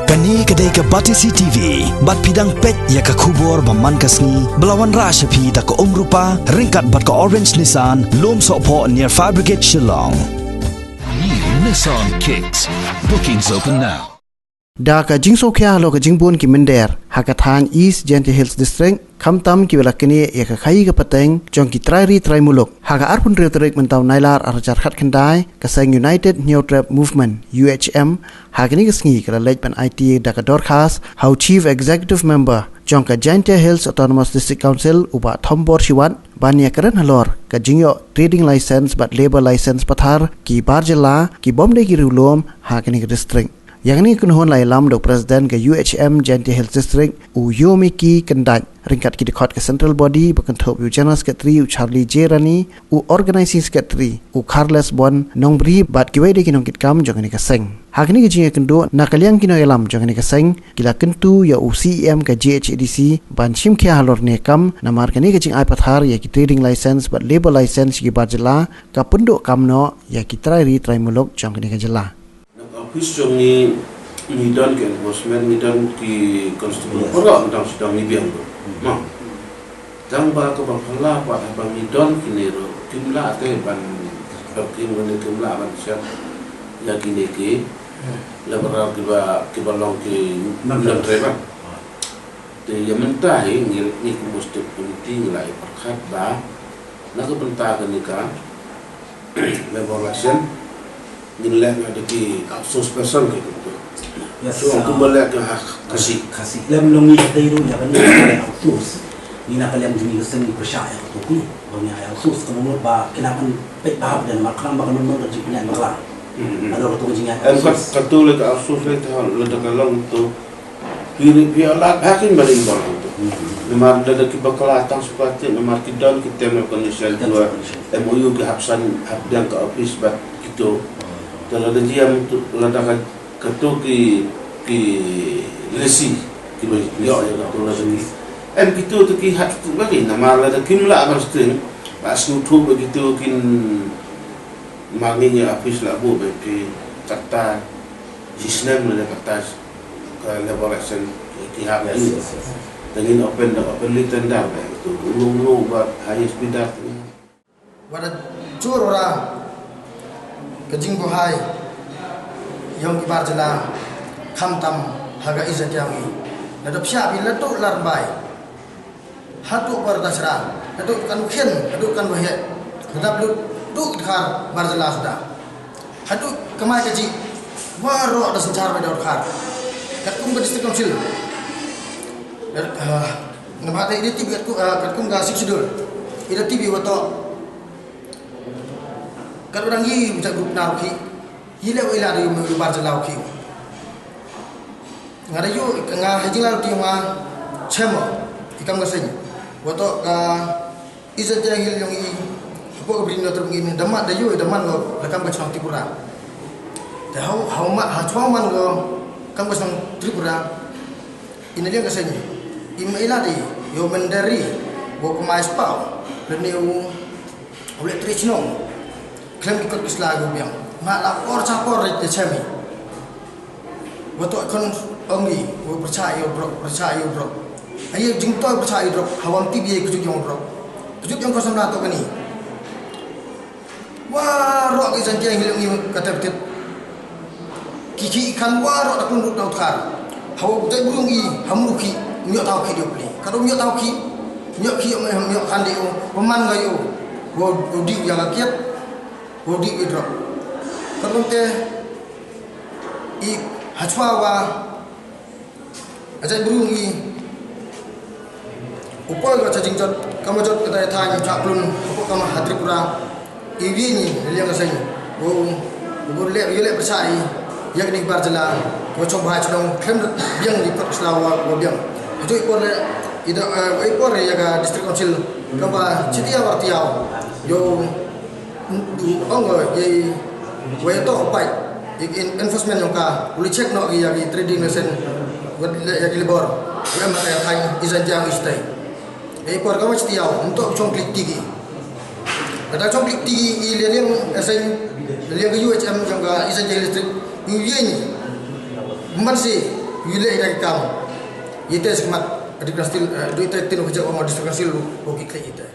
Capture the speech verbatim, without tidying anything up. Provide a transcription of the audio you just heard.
Kane ka dei ka Batesi T V, bad phi dang peit ïa ka khubor ba man ka sngi, ba la wanrah sha phi da ka Umrupa, ryngkat bad ka Orange Nissan, Lum Sohphoh near Fire Brigade Shillong. New Nissan Kicks. Bookings open now. Da ka jingsngewkhia halor ka jingbun ki mynder ha ka thaiñ East Jaintia Hills District, khamtam kiba la knieh ïa ka khaïi ka pateng jong ki trai ri trai muluk. Ha ka arphew hynriew tarik mynta u Nailar arhajar khatkhyndai, ka seng United Hynñiewtrep Movement, U H M, ha kane ka sngi ka la leit ban aiti da ka dorkhas ha u Chief Executive Member jong ka Jaintia Hills Autonomous District Council, u Bah Thombor Shiwat, ban ïakren halor ka jingïoh trading license bad labour license pathar ki bar jylla, ki bym dei ki riewlum ha kane ka district. Ïa kane ka kynhun la ïalam da u President ka U H M Jaintia Hills District, u Yomiki Kyndait, ryngkat ki dkhot ka Central Body ba kynthup ïa u General Secretary u Charlie J Rani, u Organizing Secretary u Carles Bon Nongbri, bad kiwei de ki nongkitkam jong kane ka seng. Ha kane ka jingïakynduh na ka liang ki nongïalam jong kane ka seng, ki la kyntu ïa u C E M ka J H A D C ban shim khia halor ne kam, namar kane ka jingai pathar ïa ki trading license bad labour license ki bar jylla ka pynduh kam noh ïa ki trai ri trai muluk jong kane ka jylla. Na ka office jong ngi, ngi don ki enforcement, ngi don ki constable. Yes. Baroh ngi dang sdang ngi biang tu. Hmm. Ma. Tang ba kaba phylla pat haba ngi don kine ruh, kim lah te ban, kim, kim lah ban siat ïa kine ki laborer kiba, kiba long ki non-driver. Te ïa mynta hi ngi, ngi kum u state committee ngi la ïa pyrkhat ba na ka bynta kane ka labour license ngin leh nga da ki outsource person ki tu. Yes, so, uh, kumba leh ka ha Khasi. Khasi. Lem long ngi dei ruh ïa kane ka outsource. Ngi na ka liang jong ngi ka seng ngi pyrshah ïa ka tu ki. Ba ngi outsource ka mut ba kine ban peit ba hap den mar khnang ba ka long ka jingpynïaid bakla. Hmm. Ado ka tu ka jingïaid outsource. Em kat ka tu le ka outsource le ta le da ka long tu. Phi, phi ïa lad ha kin ba dei bor hangto. Namar lada ki bakla tang suka te, namar ki don ki term and condition, ki M O U ki hap sign, hap dang ka office bad kito. Te lada jia tu, lada ka, kato ki, ki lesi, ki ba ïoh ïa kato lada ki. Em kito te ki hap tu ba ki, namar lada kim lah ban string, ba sngewthuh ba kito kin, ma ngi ïa office la buh ba ki kata, shisnem lada kata. Ka labour license ki hap. Yes, yes, yes. Te ngin open, da openly tender ba tu. Ulu ulu ba highest bidder. Wat da jur ora ka jingbuhai ïong ki bar jylla khamtam ha ka East Jaintia ngi. Lada phi ïa phi la tu lar bai. Haduh bar da sra, haduh kan u khian, haduh kan u heh. Haduh lut, duh dkhar bar jylla suda. Haduh kamai kajih, waroh da synshar mai da dkhar. Katkum ka District Council. Namar da ida tip katkum, ah, katkum ka Sixth Schedule. Ida tip i wa toh. Kat u dang i u jaitbru Pnar u khih. Ïa leh wa ïa lad ïa u bar jylla u khih. Nga da ïoh, nga ha jinglaluti nga shem i kam ka seng. Wa toh ka East Jaintia Hills ïong i, hapoh ka Bri Hynñiewtrep ïong i, da man da ïoh, da man ko la kam ka chnong Tripura. Te haw, haw ma, ha chwa man ko kam ka chnong Tripura. I na liang ka seng i, i ma i lad i, ïa u mynder i, wa kumai spah, lane u, u leh trei chnong. Khlem ki kot ki sla ïa u biang. Nga la por cha por te chem i. Wa toh khon ong i, wa pyrchah ïa u drok, pyrchah ïa u drok. Ai ïa jingtoi pyrchah ïa u drok, hawa ym tip ïa ka juk ïong u drok. Ka juk ïong ka samla toh kani. Waroh ki Jaintia Hills ïong i ka tep tep. Ki khih i khan waroh da kun rut da u dkhar. Hawa u jaitbru ïong i, ha mut u khih, ym ïoh thaw khih da u pli. Ka dei ym ïoh thaw khih, ym ïoh khih ïong i, ym ïoh khan da u, pynman ka ïa u. Wa u dih ïa ka kiad, wa u dih ïa u drok. Ka dei te, i ha chwa wa, a jaitbru ïong i, u poi ka cha jingjot, ka ma jot ka dei thaiñ cha plun, ka pok ka ma ha Tripura, i wi ni, liang ka seng, u, u leh, u leh pyrchah i, ïa kani bar jylla, wa chong bha chnong, khlem biang di kot sla wa, wa biang. Hajoi por le, i da, eh, i por ïa ka District Council, ka ba chitia wa tiaw, ïa u, ong ko, ïa i, wa ïa toh u paid, ïa i enforcement ïong ka, u li check noh ïa ki trading license, wa ïa ki labour, wa em ha ka thaiñ, i Jaintia Hills te. Ei por ka wa chiti ïa u, mynta u chong klik tiki. Kata chong klik tiki, i liang liang, eh, seng, liang ka U H M, ïong ka, i Jaintia Hills District, u ïa ni. Man si, Wi leh ïa ka kam. Ïa te smat ka District Council, eh, du ïa te tin ka jaka ma District Council u ki khlei ïa te.